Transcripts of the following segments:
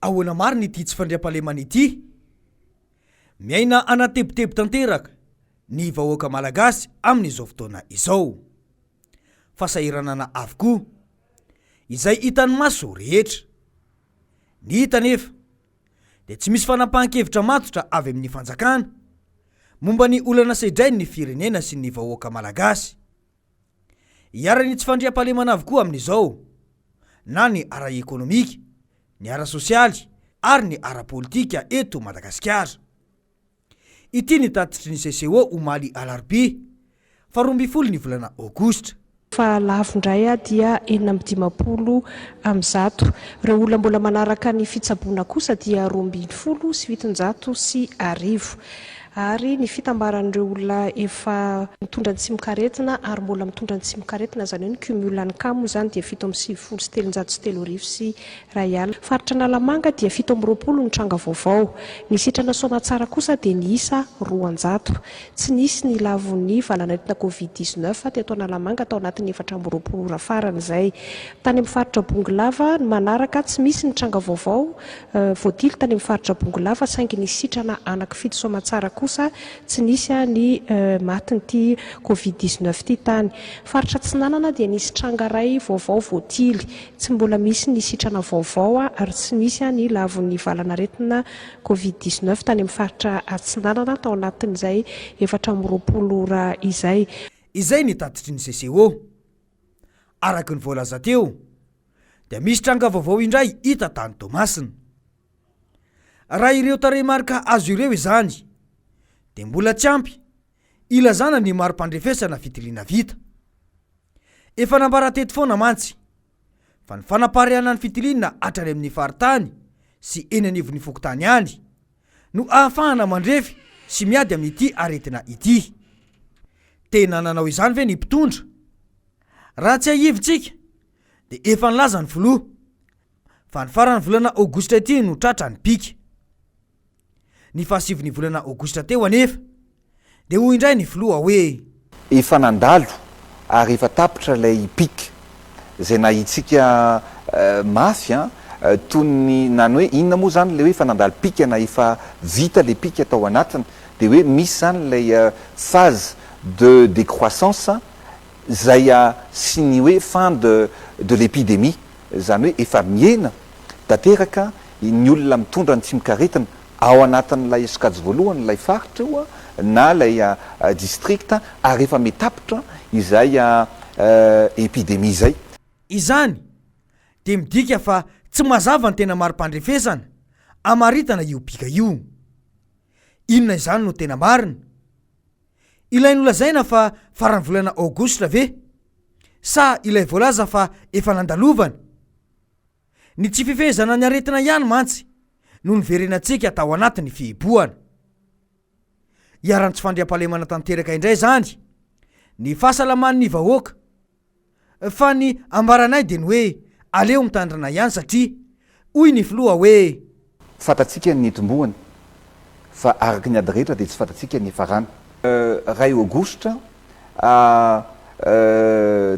Ahoana marina ity tsy fandriampahalemana ity? Miaina anaty tebiteby tanteraka ny vahoaka malagasy amin'izao fotoana izao. Fahasahiranana avokoa izay hitan'ny maso rehetra. Ny hita anefa dia tsy misy fanapahan-kevitra matotra avy amin'ny fanjakana momba ny olana sedrain'ny firenena sy ny vahoaka malagasy. Iharan'ny tsy fandriampahalemana avokoa amin'izao na ny ara-ekonomika, ny ara-sosialy ary ny ara-politika eto Madagasikara. Ity ny tatitry ny CCO omaly alarobia faha 12 ny volana aogositra. Fa lavo indray dia 156. Ireo olona mbola manaraka ny fitsaboana kosa dia 1712. Ary ny fitambaran'ireo olona efa mitondra ny tsimokaretina ary mbola mitondra ny tsimokaretina, izany hoe ny cumul ny cas moa izany dia 397 9301. Faritra Analamanga dia 27 ny tranga vaovao. Ny sitrana soamatsara kosa dia niisa 200. Tsy nisy ny lavon'ny valanaretina Covid 19 teto Analamanga tao anatin'ny 24 ora farany izay. Tany amin'ny faritra Bongolava ny manaraka, tsy misy ny tranga vaovao voatily tany amin'ny faritra Bongolava saingy nisy sitrana anaky fito soamatsara kosa, tsy nisy ny matin'ity Covid 19 ity tany. Faritra Atsinanana dia nisy tranga iray vaovao voatily. Tsy mbola misy ny sitrana vaovao ary tsy nisy ny lavon'ny valanaretina Covid 19 tany amin'ny faritra Atsinanana tao anatin'izay 24 ora izay. Izay ny tatitry ny CCO. Araka ny voalaza teo dia misy tranga vaovao indray hita tany Toamasina. Raha ireo tarehimarika azo ireo izany dia mbola tsy ampy ilazana ny mari-pandrefesana fitiliana vita. Efa nambara teto foana mantsy fa ny fanapariahana ny fitiliana hatrany amin'ny faritany sy eny anivon'ny fokontany any no ahafahana mandrefy sy miady amin'ity aretina ity. Tena nanao izany ve ny mpitondra? Raha tsiahivintsika dia efa nilaza ny filoha fa ny faran'ny volana aogositra ity no tratra ny pika. Ny fahasivin'ny volana aogositra teo anefa dia hoy indray ny filoha hoe. Efa nandalo ary efa tapitra ilay pic izay nahitsika mafy an, toy ny na ny hoe inona moa izany ilay hoe efa nandalo pic na efa vita ilay pic tao anatiny dia hoe misy izany ilay phase de décroissance izay sy ny hoe fin de de l'épidémie izany hoe efa mihena tanteraka ny olona mitondra ny tsimokaretina ao anatin'ilay sokajy voalohany, ilay faritra io na ilay district ary efa mitapitra izay épidémie izay. Izany dia midika fa tsy mazava ny tena mari-pandrefesana amaritana io bika io. Inona izany no tena marina? Ilay nolazaina fa faran'ny volana aogositra ve? Sa ilay voalaza fa efa nandalovana? Ny tsy fifehezana ny aretina ihany mantsy no niverenantsika tao anatin'ny fihibohana. Iharan'ny tsy fandriampahalemana tanteraka indray izany ny fahasalaman'ny vahoaka. Fa ny ambaranay dia ny hoe aleo mitandrina ihany satria hoy ny filoha hoe. Fantatsika ny nitomboany fa araka ny ady rehetra dia tsy fantatsika ny hiafarany. Iray aogositra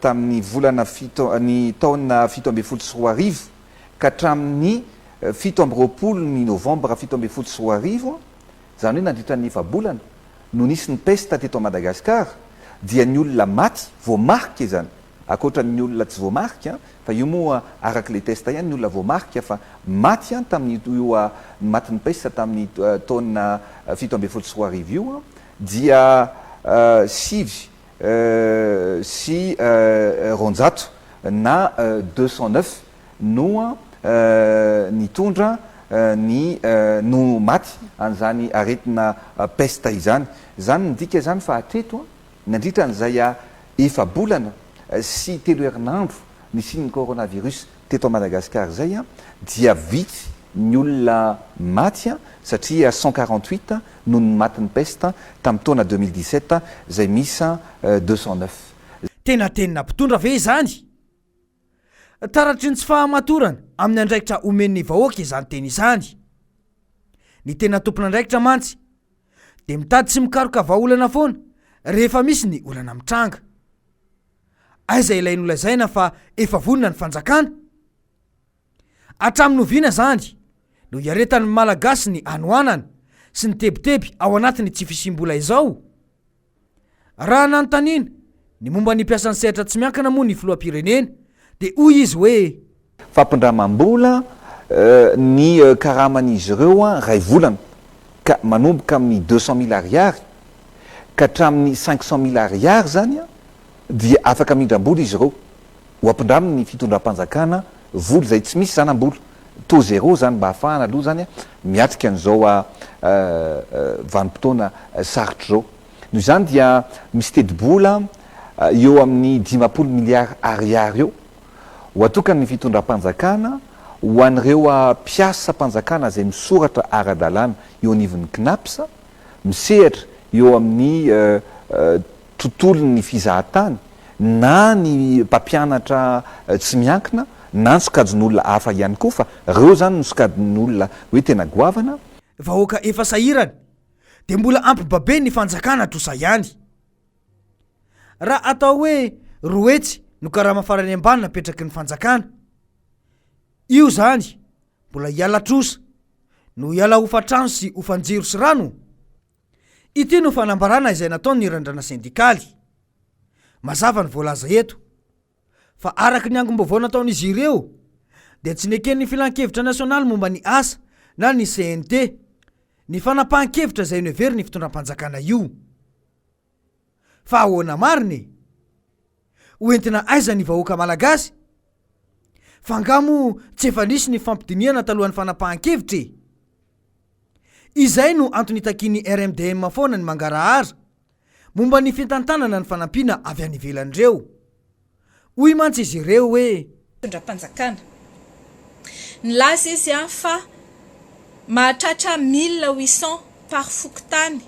tamin'ny volana fito ny taona 2017 ka hatramin'ny 27 ny novambra 2017, izany hoe nandritra ny efa-bolana no nisy ny peste teto Madagasikara, dia ny olona maty voamarika izany, ankoatra ny olona tsy voamarika, fa io moa araka ilay test ihany, ny olona voamarika fa maty tamin'io matin'ny peste tamin'ny taona 2017 io dia 209 na 209 no nitondra ny no maty an'izany aretina peste izany. Izany midika izany fa hatreto, nandritra an'izay efa-bolana sy telo herinandro nisian'ny coronavirus teto Madagasikara izay dia vitsy ny olona maty satria 148 no ny matin'ny peste tamin'ny taona 2017 izay miisa 209. Tena tenina mpitondra ve izany? Taratry ny tsy fahamatorana amin'ny andraikitra omen'ny vahoaka izany teny izany. Ny tena tompon'andraikitra mantsy dia mitady sy mikaroka vahaolana foana rehefa misy ny olana mitranga. Aiza ilay nolazaina fa efa vonona ny fanjakana? Hatramin'ny oviana izany? no hiaretan'ny Malagasy ny hanoanana sy ny tebiteby ao anatin'ny tsy fisiam-bola izao? Raha nanontaniana ny momba ny mpiasan'ny sehatra tsy miankina moa ny filoham-pirenena dia hoy izy hoe. Fampindramam-bola ny karaman'izy ireo iray volana ka manomboka amin'ny deux cent mille ariary ka hatramin'ny cinq cent mille ariary izany dia afaka mindram-bola izy ireo. Ho ampindramin'ny fitondram-panjakana vola izay tsy misy zana-bola, taux zéro izany mba hahafahana aloha izany miatrika an'izao vanim-potoana sarotra izao. Noho izany dia misy tetibola eo amin'ny 50 miliara ariary eo ho atokan'ny fitondram-panjakana ho an'ireo mpiasam-panjakana izay misoratra ara-dalàna eo anivon'ny Cnaps, misehatra eo amin'ny tontolon'ny fizahatany na ny mpampianatra tsy miankina na ny sokajin'olona hafa ihany koa fa reo zany no sokajin'olona hoe tena goavana. Vahoaka efa sahirana dia mbola ampibaben'ny fanjakana trosa ihany. Raha atao hoe 200 no karama farany ambany napetraky ny fanjakana, io zany mbola hiala trosa no hiala hofantrano sy hofan-jiro sy rano? Ity no fanambarana izay nataon'ny Randrana sendikaly. Mazava ny voalaza eto, fa araka ny angom-baovao nataon'izy ireo, dia tsy neken'ny Filankevitra nasionaly momba ny asa na ny CNT ny fanapahan-kevitra izay noheverin'ny fitondram-panjakana io. Fa ahoana marina e? Ho entina aiza ny vahoaka malagasy? Fa angaha moa tsy efa nisy ny fampidinihana talohan'ny fanapahan-kevitra e? Izay no antony itakian'ny RMDM foana ny mangarahara momba ny fitantanana ny fanampiana avy any ivelany ireo. Hoy mantsy izy ireo hoe. Fitondram-panjakana. Nilaza izy fa mahatratra mille huit cents par fokontany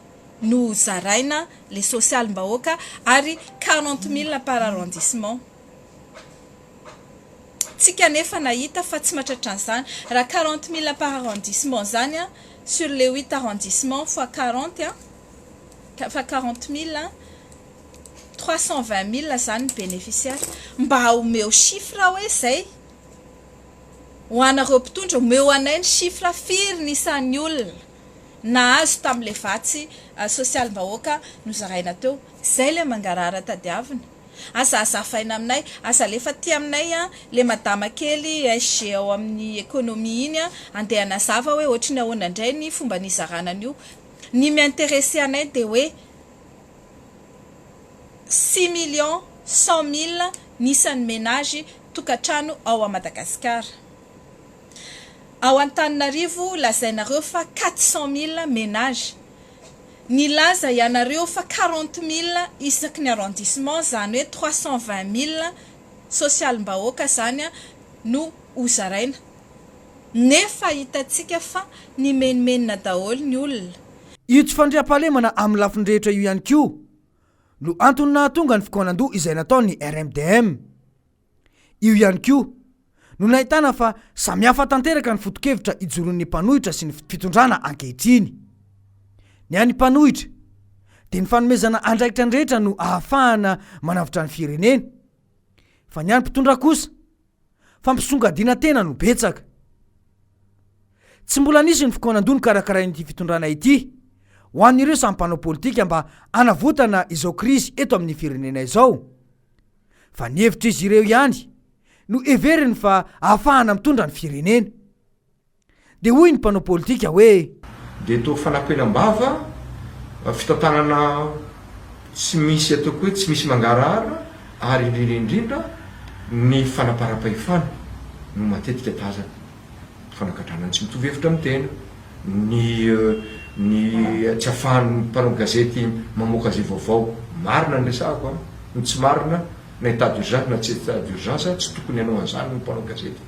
no zaraina le sosialim-bahoaka ary quarante mille par arrondissement. Tsika anefa nahita fa tsy mahatratra an'izany. Raha quarante mille par arrondissement zany sur les huit arrondissements fois quarante fois quarante mille 320 mille zany ny bénéficiaire. Mba omeo chiffre hoe zay ho anareo mpitondra, omeo anay ny chiffre firy ny isan'ny olona nahazo tamin'ilay vatsy sosialim-bahoaka nozaraina teo. Zay ilay mangarahara tadiavina. Aza azavaina aminay, aza alefa aty aminay an, le madama kely SG ao amin'ny économie iny an, andeha hanazava hoe ohatry ny ahoana indray ny fomba nizarana an'io. Ny mi-intéresser anay dia hoe six millions cent mille ny isan'ny ménage tokantrano ao à Madagasikara. Ao Antananarivo lazainareo fa quatre cent mille ménages. Nilaza ianareo fa quarante mille isaky ny arrondissement, izany hoe trois cent vingt mille sosialim-bahoaka izany no hozaraina. Nefa hitantsika fa nimenomenona daholo ny olona. Io tsy fandriampahalemana amin'ny lafiny rehetra io ihany koa no antony nahatonga ny fikaonandoha izay nataon'ny RMDM. Io ihany koa no nahitana fa samihafa tanteraka ny foto-kevitra ijoroan'ny mpanohitra sy ny fitondrana ankehitriny. Ny an'ny mpanohitra dia ny fanomezana andraikitra ny rehetra no ahafahana manavotra ny firenena, fa ny an'ny mpitondra kosa fampisongadina-tena no betsaka. Tsy mbola nisy ny fikaonandoha nokarakarain'ity fitondrana ity ho an'ireo samy mpanao politika mba hanavotana izao krizy eto amin'ny firenena izao. Fa ny hevitr'izy ireo ihany no heveriny fa ahafahana mitondra ny firenena. Dia hoy ny mpanao politika hoe. Dia toa fanapenam-bava, fitantanana tsy misy ataoko hoe tsy misy mangarahara ary indrindra indrindra ny fanaparam-pahefana no matetika tazana. Fanagadrana ny tsy mitovy hevitra amin'ny tena, ny ny tsy ahafahan'ny mpanao gazety mamoaka izay vaovao marina no resahako an, ny tsy marina na état d'urgence na tsy état d'urgence tsy tokony hanao an'izany ny mpanao gazety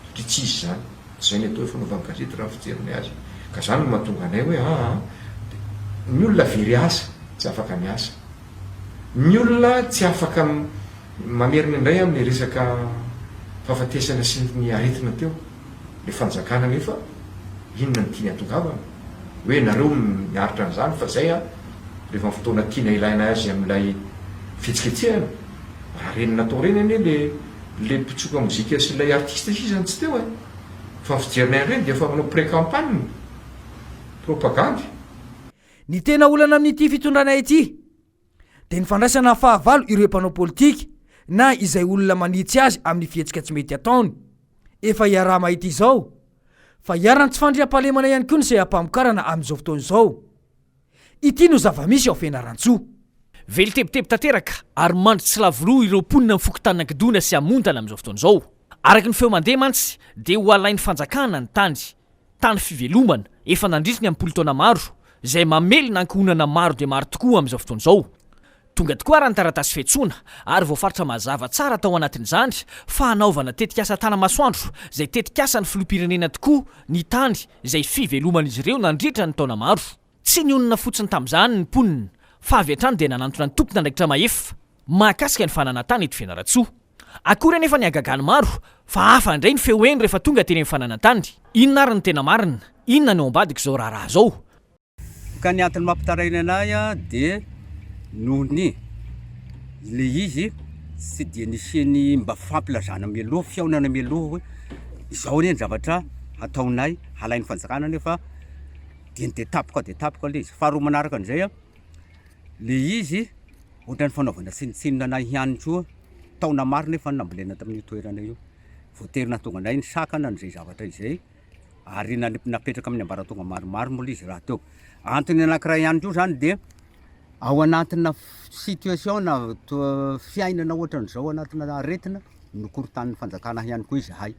satria tsy izy izany, tsy izay ny atao hoe fanaovan-gazety raha ny fijerinay azy. Ka izany no mahatonga anay hoe aa ny olona very asa tsy afaka miasa, ny olona tsy afaka Mamerina indray amin'ny resaka fahafatesana sy ny aretina teo. Ilay fanjakana anefa inona no tiany hatongavana? Hoe nareo miaritra an'izany fa zay an, rehefa ny fotoana tiana ilaina azy amin'ilay fihetsiketsehana, raha reny natao reny anie le le mpitsoka mozika sy ilay artiste sisa no tsy teo e! Fa ny fijerinay an'ireny dia efa manao pré-campagne, propagandy. Ny tena olana amin'ity fitondrana ity dia ny fandraisana fahavalo ireo mpanao politika na izay olona manitsy azy amin'ny fihetsika tsy mety ataony. Efa iaraha-mahita izao fa iharan'ny tsy fandriampahalemana ihany koa ny seha-pamokarana amin'izao fotoana izao. Ity no zava-misy ao Fianarantsoa. Velon-tebiteby tanteraka ary mandry tsy lavo loha ireo mponina amin'ny fokontanin'Ankidona sy Amontana amin'izao fotoana izao. Araka ny feo mandeha mantsy dia ho alain'ny fanjakana ny tany, tany fivelomana efa nandritry ny am-polo taona maro, izay mamelona ankohonana maro dia maro tokoa amin'izao fotoana izao. Tonga tokoa ara ny taratasy fiantsoana ary voafaritra mazava tsara tao anatin'izany fa hanaovana tetikasa Tanamasoandro izay tetikasan'ny filoham-pirenena tokoa ny tany izay fiveloman'izy ireo nandritra ny taona maro. Tsy nionona fotsiny tamin'izany ny mponina fa avy hatrany dia nanantona ny tompon'andraikitra mahefa mahakasika ny fananan-tany eto Fianarantsoa. Akory anefa ny hagagan'ny maro fa hafa indray ny feo heno rehefa tonga teny amin'ny fananan-tany. Inona ary no tena marina? Inona no ao ambadik'izao raharaha izao? Ka ny antony mampitaraina anahy dia noho ny le izy tsy dia nisian'ny mba fampilazana mialoha, fihaonana mialoha hoe izao anie ny zavatra hataonay, halain'ny fanjakana nefa dia ny dia tampoka dia tampoka le izy. Faharoa manaraka an'izay an, le izy ohatran'ny fanaovana tsinontsinona anay ihany koa, taona maro nefa nambolena tamin'io toerana io, voatery nahatonga anay nisakana an'izay zavatra izay. ary napetraka amin'ny ambaratonga maromaro moa ilay izy rahateo. Antony anankiray ihany koa izany dia ao anatina situation na fiainana ohatran'izao anatina aretina nokorontanin'ny fanjakana ihany koa izahay.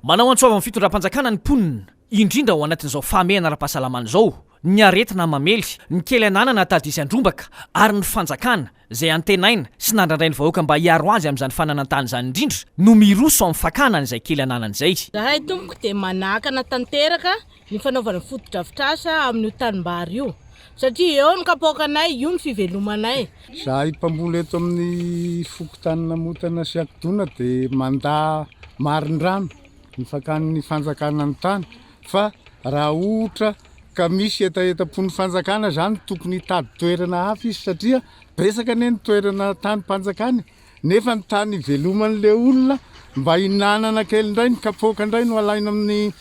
Manao antso avo amin'ny fitondram-panjakana ny mponina, indrindra ao anatin'izao fahamehana ara-pahasalamana izao, ny aretina mamely, ny kely ananana tady hisy handrombaka ary ny fanjakana izay antenaina sy nandrandrain'ny vahoaka mba hiaro azy amin'izany fananan-tany izany indrindra no miroso amin'ny fakana an'izay kely ananany izay. Izahay tompoko dia manakana tanteraka ny fanaovana fotodrafitrasa amin'io tanimbary io satria eo ny kapoakanay, io ny fivelomanay. Izahay mpamboly eto amin'ny fokontany Namotana sy Akodoana dia mandà marindrano ny fakan'ny fanjakana ny tany fa raha ohatra ka misy hetahetam-pon'ny fanjakana zany tokony hitady toerana hafa izy satria betsaka anie ny toerana tanim-panjakana e, nefa ny tany iveloman'le olona mba hinanana kely indray ny kapoaka indray no alaina amin'ny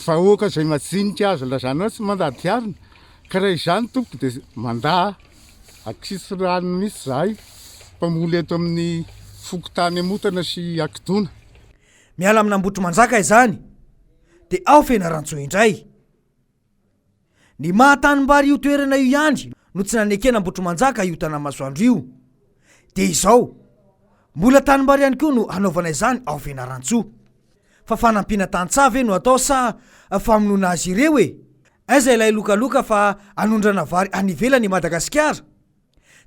vahoaka izay majinika azo lazana hoe tsy mandady harona, ka raha izany tompoko dia mandà akisy rano mihitsy zahay mpamboly eto amin'ny fokontany Amotana sy Akodoana. Miala amin'Ambohitrimanjaka izany dia ao Fianarantsoa indray. Ny maha tanimbary io toerana io ihany no tsy nanekena Ambohitrimanjaka io Tanamasoandro io. Dia izao, mbola tanimbary ihany koa no hanaovana izany ao Fianarantsoa. Fa fanampiana tantsaha ve no atao sa famonoana azy ireo e? Aiza ilay lokaloka fa hanondrana vary any ivelany i Madagasikara?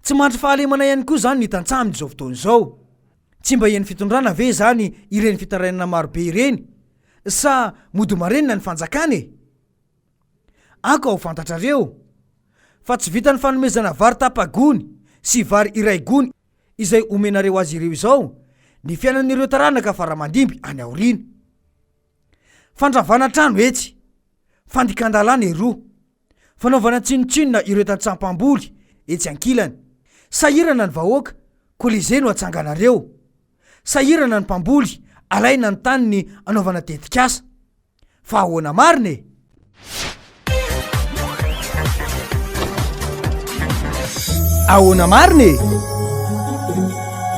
Tsy mandry fahalemana ihany koa izany ny tantsaha amin'izao fotoana izao. Tsy mba hen'ny fitondrana ve izany ireny fitarainana marobe ireny sa mody marenina ny fanjakana e? Aoka ho fantatrareo fa tsy vitan'ny fanomezana vary tapa-gony sy vary iray gony izay omenareo azy ireo izao ny fiainan'ireo taranaka fara-mandimby any aoriana. Fandravana trano etsy, fandikan-dalàna eroa, fanaovana tsinontsinona ireo tantsaha mpamboly etsy ankilany. Sahirana ny vahoaka, Colisée no atsanganareo. Sahirana ny mpamboly, alaina ny taniny anaovana tetikasa. Fa ahoana marina e? Ahoana marina e?